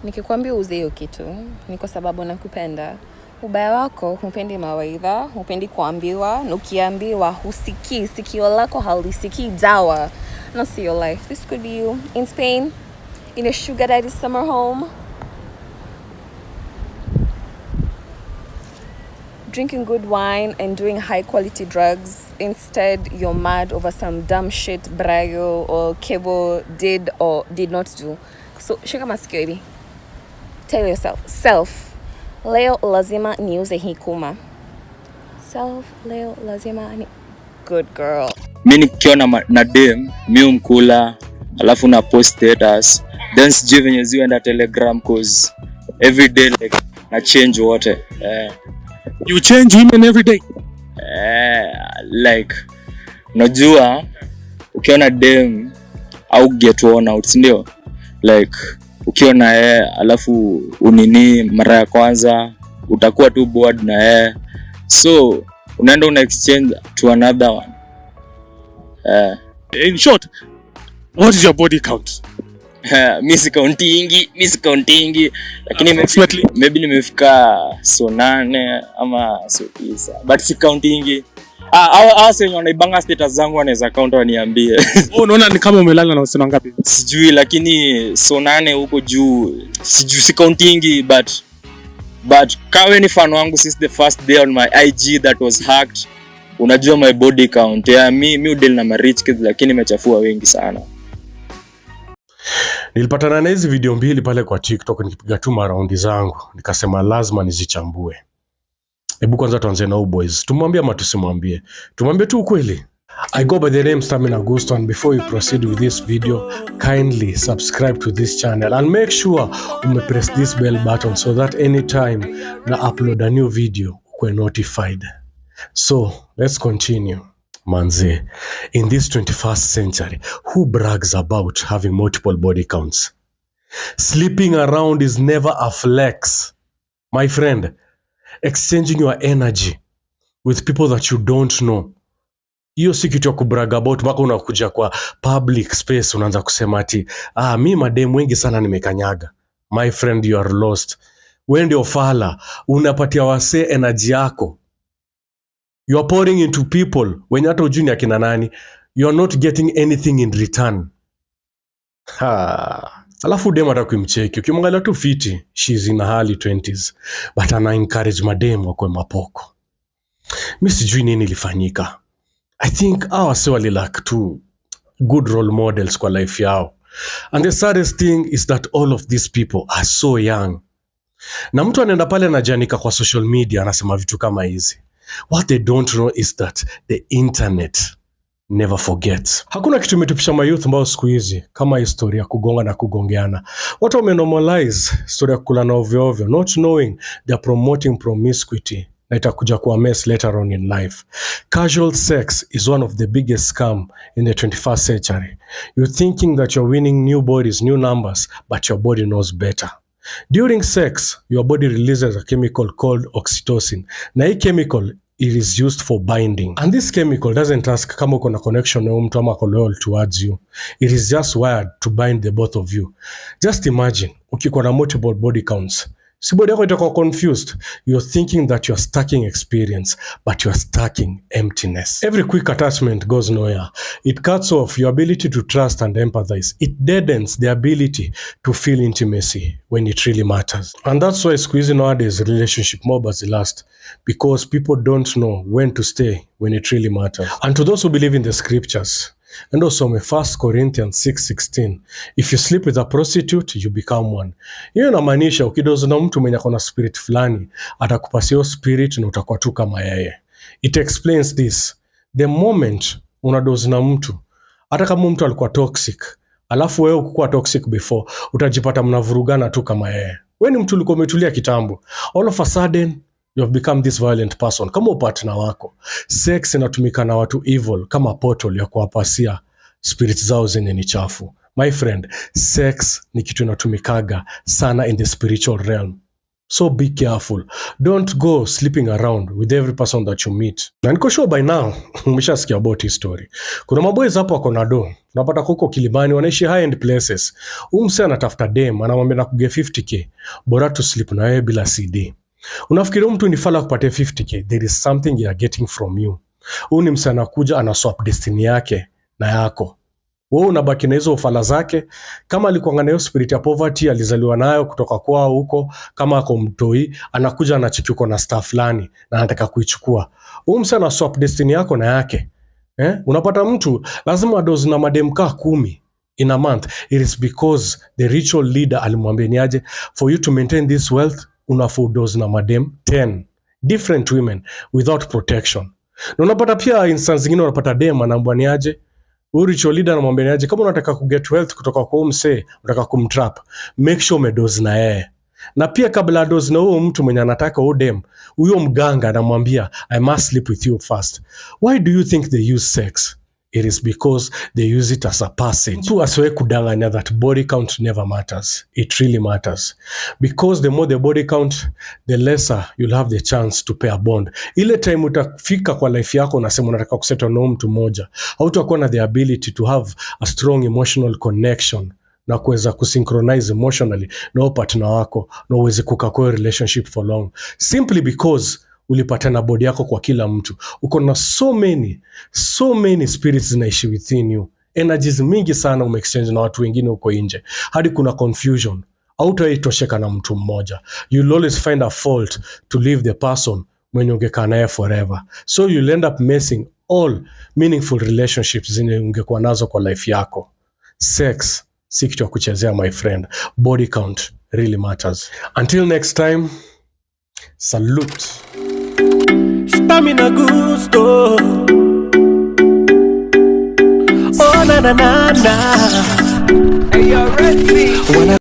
Nikikwambia uuze hiyo kitu ni kwa sababu nakupenda. Ubaya wako hupendi mawaidha, hupendi kuambiwa, na ukiambiwa husikii, sikio lako halisikii dawa. Not see your life. This could be you in Spain, in a sugar daddy summer home, drinking good wine and doing high quality drugs. Instead, you're mad over some dumb shit Brayo or Kevo did or did not do. So, shika masikio hivi. Tell yourself, self, leo lazima niuze hii kuma. Self, leo lazima ni... Good girl. Mi nikiona na dem mi umkula, alafu na post status, then sijui venye ziwenda Telegram, 'cause every day like na change wote. You change women every day? Eh, like unajua ukiona dem au get worn out, si ndio? Like ukiona yeye alafu unini mara ya kwanza, utakuwa tu bored na yeye, so unaenda una exchange to another one. In short, what is your body count? Mi sicountingi, lakini maybe, Approximately. Maybe nimefika so nane ama so tisa, but sicountingi. Ah, wenye wanaibanga status zangu wanaweza count waniambie. Oh, unaona ni kama umelala na wasichana ngapi? Sijui, lakini so nane huko juu, sijui, sicountingi, but kawe ni fan wangu since the first day on my IG that was hacked, unajua my body count. Yeah, mi udeal na ma rich kids, lakini imechafua wengi sana. Nilipatana na hizi video mbili pale kwa TikTok nikipiga tu maraundi zangu, nikasema lazima nizichambue. Hebu kwanza tuanze na boys. Tumwambie ama tusimwambie? Tumwambie tu ukweli. I go by the name Stamina Gusto, and before you proceed with this video, kindly subscribe to this channel and make sure ume press this bell button so that anytime na upload a new video ukwe notified. So let's continue. Manze, in this 21st century, who brags about having multiple body counts? Sleeping around is never a flex. My friend, exchanging your energy with people that you don't know, hiyo si kitu ya kubrag about mpaka unakuja kwa public space unaanza kusema ati, "Ah, mi mademu wengi sana nimekanyaga." My friend, you are lost. We ndio fala, unapatia wasee energy yako. You are pouring into people wenye hata ujui ni akina nani. You are not getting anything in return. Ha. Alafu dem hata kumcheki, ukimwangalia tu fiti, she's in her early 20s, but ana encourage madem wakwe mapoko. Mi sijui nini ilifanyika. I think hawa wase walilack tu good role models kwa life yao. And the saddest thing is that all of these people are so young, na mtu anaenda pale anajianika kwa social media, anasema vitu kama hizi. What they don't know is that the internet never forgets. Hakuna kitu imetupisha mayouth ambao siku hizi kama historia ya kugonga na kugongeana. Watu wamenormalize story ya kukula na ovyo ovyo, not knowing they are promoting promiscuity na itakuja kuwa mess later on in life. Casual sex is one of the biggest scam in the 21st century. You're thinking that you're winning new bodies, new numbers, but your body knows better. During sex, your body releases a chemical called oxytocin. Na hii chemical, it is used for binding. And this chemical doesn't ask kama uko na connection na huyu mtu ama ako loyal towards you. It is just wired to bind the both of you. Just imagine ukikuwa na multiple body counts. Si body yako itakuwa confused. You're thinking that you're stacking experience, but you're stacking emptiness. Every quick attachment goes nowhere. It cuts off your ability to trust and empathize. It deadens the ability to feel intimacy when it really matters. And that's why siku hizi nowadays relationship mob has last, because people don't know when to stay when it really matters. And to those who believe in the scriptures, and also 1 Corinthians 6:16, if you sleep with a prostitute, you become one. Hiyo inamaanisha ukidozi na mtu mwenye akona spirit fulani, atakupasia hiyo spirit na utakuwa tu kama yeye. It explains this. The moment unadozi na mtu, hata kama mtu alikuwa toxic, alafu wewe ukuwa toxic before, utajipata mnavurugana tu kama yeye. Wewe ni mtu ulikuwa umetulia kitambo, all of a sudden you have become this violent person kama partner wako. Sex inatumika na watu evil kama portal ya kuwapasia spirits zao zenye ni chafu. My friend, sex ni kitu inatumikaga sana in the spiritual realm. So be careful. Don't go sleeping around with every person that you meet. Na niko sure by now umeshasikia about hii story. Kuna maboys hapo wako na do. Unapata huko Kilimani wanaishi high end places. Huyu msee anatafuta dem, anamwambia nakuge 50K. Bora tu sleep na wewe bila CD. Unafikiria huyu mtu ni fala kupatia 50K? There is something you are getting from you. Huyu ni msee anakuja ana swap destiny yake na yako. Wewe unabaki na hizo ufala zake. Kama alikuwa na hiyo spirit ya poverty, alizaliwa nayo kutoka kwao huko, kama ako mtoi, anakuja anacheki uko na star fulani na anataka kuichukua. Huyu msee ana swap destiny yako na yake. Eh? Unapata mtu lazima adozi na madem kaa 10 in a month. It is because the ritual leader alimwambia ni aje, for you to maintain this wealth unafaa udozi na madem 10 different women without protection. Na unapata pia instance zingine, unapata dem anaambiwa ni aje, huyu ritual leader anamwambia ni aje, kama unataka kuget wealth kutoka kwa huyu msee, unataka kumtrap, make sure umedozi na yeye. Na pia kabla adozi na huyo mtu mwenye anataka huyo dem, huyo mganga anamwambia I must sleep with you first. Why do you think they use sex? It is because they use it as a passage. Mtu asiwe kudanganya that body count never matters. It really matters. Because the more the body count, the lesser you'll have the chance to pay a bond. Ile time utafika kwa life yako unasema unataka kusettle na huyu mtu mmoja, hautakuwa na the ability to have a strong emotional connection na kuweza kusynchronize emotionally na huyo partner wako, na uweze kukaa kwa hiyo relationship for long, simply because ulipatana body yako kwa kila mtu. Uko na so many, so many spirits zinaishi within you, energies mingi sana umeexchange na watu wengine huko nje, hadi kuna confusion. Hautaitosheka na mtu mmoja, you'll always find a fault to leave the person mwenye ungekaa naye forever, so you'll end up messing all meaningful relationships zenye ungekuwa nazo kwa life yako. Sex si kitu ya kuchezea, my friend. Body count really matters. Until next time, salute. Stamina gusto. Oh na na na na. Hey, yo, Red Sea. Wana